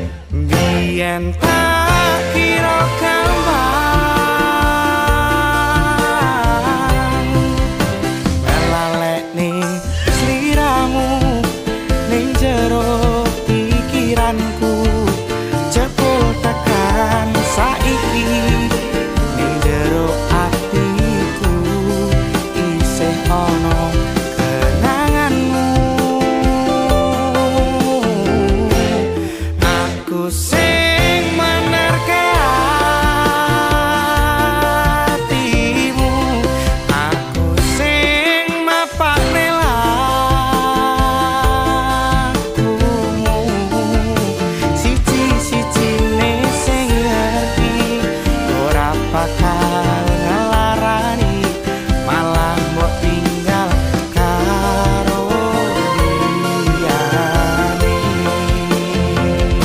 nih. Biyen tak kira gampang melalekne sliramu ning jero pikiranku, jebul tekan saiki ning jero atiku isih ana kenanganmu. Aku sing